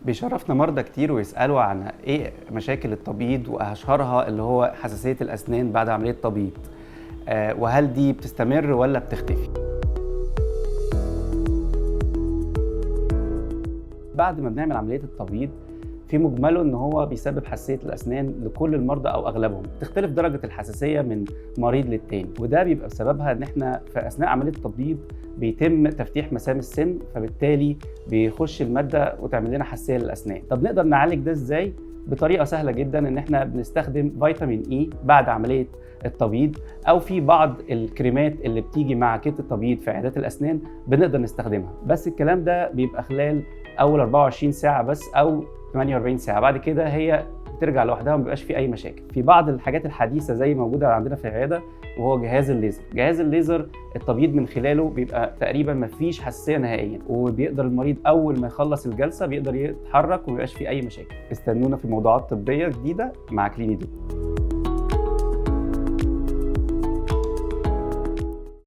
بيشرفنا مرضى كتير ويسألوا عن ايه مشاكل التبييض، واشهرها اللي هو حساسية الأسنان بعد عملية تبييض، وهل دي بتستمر ولا بتختفي؟ بعد ما بنعمل عملية التبييض في مجمله ان هو بيسبب حساسية الاسنان لكل المرضى او اغلبهم، تختلف درجه الحساسية من مريض للتاني، وده بيبقى بسببها ان احنا في اثناء عملية التبييض بيتم تفتيح مسام السن، فبالتالي بيخش المادة وتعمل لنا حساسية للاسنان. طب نقدر نعالج ده ازاي؟ بطريقة سهلة جدا، ان احنا بنستخدم فيتامين E بعد عملية التبييض، او في بعض الكريمات اللي بتيجي مع kit التبييض في عيادات الاسنان بنقدر نستخدمها، بس الكلام ده بيبقى خلال اول 24 ساعة بس او 48 ساعة، بعد كده هي بترجع لوحدها وما بيبقاش في اي مشاكل. في بعض الحاجات الحديثة زي موجودة عندنا في العيادة وهو جهاز الليزر. جهاز الليزر التبييض من خلاله بيبقى تقريبا ما فيش حساسية نهائيا، وبيقدر المريض اول ما يخلص الجلسة بيقدر يتحرك وما بيبقاش فيه اي مشاكل. استنونا في موضوعات طبية جديدة مع كليني دوك.